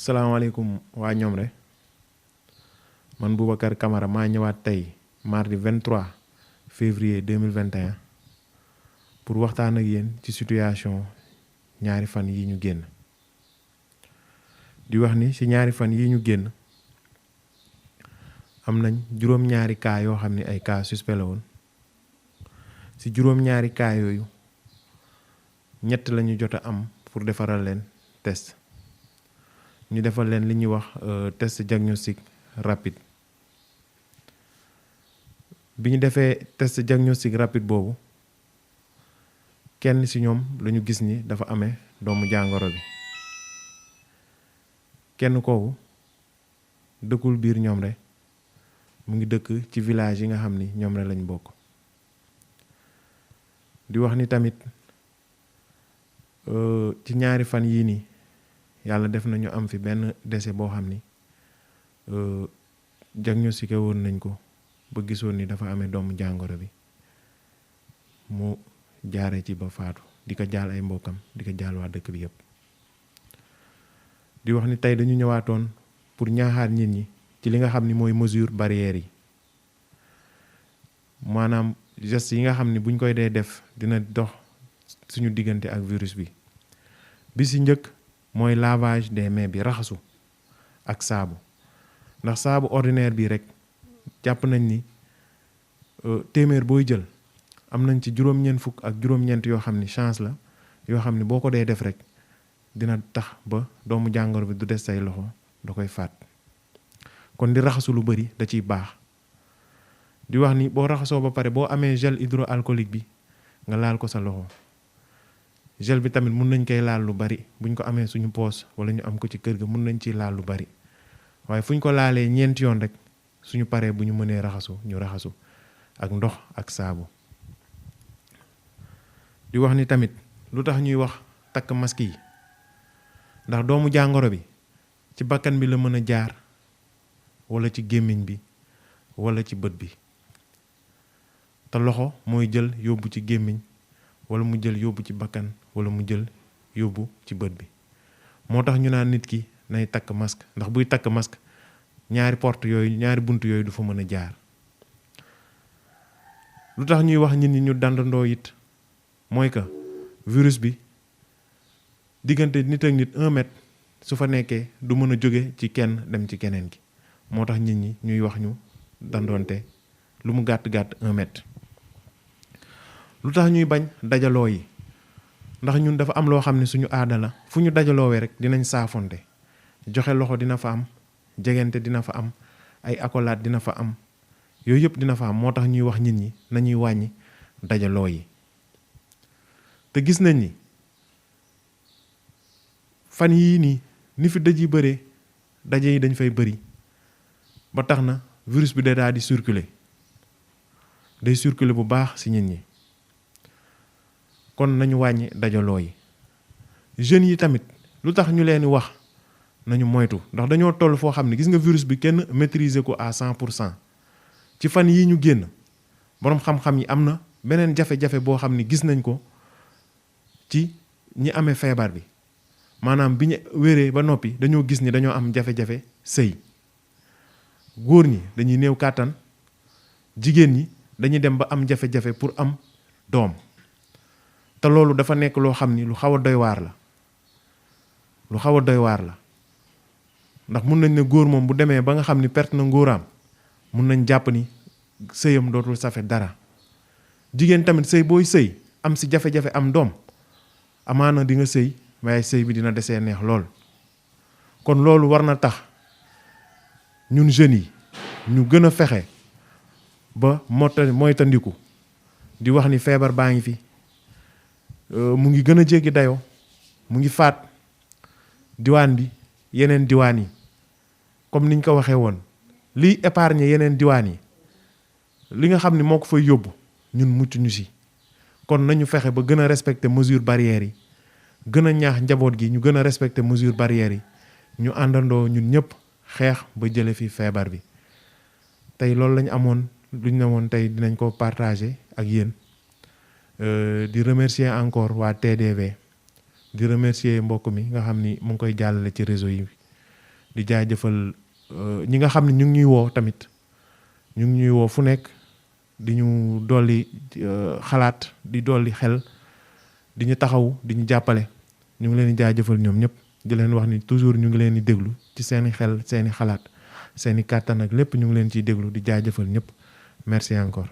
salaamaaleykum waa Ñomre man Boubacar Camara maa ñëwaat tey mardi 23 février 2021 pour waxtaan ak yéen ci situation ñaari fan yi ñu génn di wax ni ci ñaari fan yi ñu génn am nañ juróom-ñaari cas yoo xam ne ay cas suspect la woon ci juróom-ñaari cas yooyu ñett lañu jot a am pour defaral leen test ñu defal leen li ñuy wax test diagnostic rapide bi ñu defee test diagnostic rapide boobu kenn ci ñoom lañu gis ni dafa amee doomu jàngoro bi kenn kooku dëkkul biir Ñomre mu ngi dëkk ci village yi nga xam ni Ñomre lañ bokk di wax ni tamit ci ñaari fan yii nii yàlla def nañu am fi benn décès boo xam ni diagnostiqué woon nañ ko ba gisoon ni dafa amee doomu jàngoro bi mu jaare ci ba faatu di ko jaal ay mbokkam di ko jaal waa dëkk bi yépp di wax ni tey dañu ñëwaatoon pour ñaaxaat nit ñi ci li nga xam ni mooy mesure barrière yi maanaam geste yi nga xam ni buñ koy dee def dina dox suñu diggante ak virus bi bi ci njëkk mooy lavage des mains bi raxasu ak saabu ndax saabu ordinaire bi rek jàpp nañ ni téeméer booy jël am nañ ci juróom-ñeent fukk ak juróom-ñeent yoo xam ni chance la yoo xam ni boo ko dee def rek dina tax ba doomu jàngoro bi du des say loxo da koy faat kon di raxasu lu bari da ciy baax di wax ni boo raxasoo ba pare boo amee gel hydroalcoolique bi nga laal ko sa loxo gel bi tamit mun nañ koy laal lu bari buñ ko amee suñu poos wala ñu am ko ci kër ga mun nañ ci laal lu bari waaye fuñ ko laalee ñeenti yoon rek suñu paree bu ñu mënee raxasu ñu raxasu ak ndox ak saabu di wax ni tamit lu tax ñuy wax takk masque yi ndax doomu jàngoro bi ci bakkan bi la mën a jaar wala ci gémmiñ bi wala ci bët bi te loxo mooy jël yóbbu ci gémmiñ wala mu jël yóbbu ci bakkan wala mu jël yóbbu ci bët bi moo tax ñu naan nit ki nay takk masque ndax buy takk masque ñaari porte yooyu ñaari bunt yooyu du fa mën a jaar lu tax ñuy wax nit ñi ñu dandandoo it mooy que virus bi diggante nit ak nit 1 mètre su fa nekkee du mën a jóge ci kenn dem ci keneen ki moo tax nit ñi ñuy wax ñu dandoonte lu mu gàtt-gàtt 1 mètre lu tax ñuy bañ dajaloo yi ndax ñun dafa am loo xam ne suñu aada la fu ñu dajaloowee rek dinañ saafonte joxe loxo dina fa am jegante dina fa am ay accolade dina fa am yooyu yëpp dina fa am moo tax ñuy wax nit ñi nañuy wàññi dajaloo yi te gis nañ ni fan yii nii ni fi dëj yi bëree daje yi dañ fay bëri ba tax na virus bi daal di circuler day circuler bu baax ci nit ñi kon nañu wàññi dajaloo yi jeunes yi tamit lu tax ñu leen di wax nañu moytu ndax dañoo toll foo xam ne gis nga virus bi kenn maîtriser ko à 100% ci fan yii ñu génn boroom xam-xam yi am na beneen jafe-jafe boo xam ne gis nañ ko ci ñi amee feebar bi maanaam bi ñu wéree ba noppi dañoo gis ni dañoo am jafe-jafe sëy góor ñi dañuy néew kàttan jigéen ñi dañuy dem ba am jafe-jafe pour am doom te loolu dafa nekk loo xam ni lu xaw a doy waar la lu xaw a doy waar la ndax mun nañ ne góor moom bu demee ba nga xam ni perte na ngóoraam mun nañ jàpp ni sëyam dootul safe dara jigéen tamit sëy booy sëy am si jafe-jafe am doom amaana di nga sëy waaye sëy bi dina desee neex lool kon loolu war na tax ñun jeunes yi ñu gën a fexe ba moytandiku di wax ni feebar baa ngi fi mu ngi gën a jéggi dayoo mu ngi faat diwaan bi yeneen diwaan yi comme niñ ko waxee woon liy épargner yeneen diwaan yi li nga xam ni moo ko fay yóbbu ñun mucc ñu si kon nañu fexe ba gën a respecter mesures barrières yi gën a ñaax njaboot gi ñu gën a respecter mesures barrières yi ñu àndandoo ñun ñëpp xeex ba jële fi feebar bi tey loolu lañu amoon luñ ne woon tey dinañ ko partager ak yéen di remercier encore waa TDV di remercier mbokk mi nga xam ni mu ngi koy jàllale ci réseau yi di jaajëfal ñi nga xam ne ñu ngi ñuy woo tamit ñu ngi ñuy woo fu nekk di ñu dolli xalaat di dolli xel di ñu taxaw di ñu jàppale ñu ngi leen di jaajëfal ñoom ñëpp di leen wax ni toujours ñu ngi leen di déglu ci seeni xel seeni xalaat seeni kàttan ak lépp ñu ngi leen ciy déglu di jaajëfal ñëpp merci encore.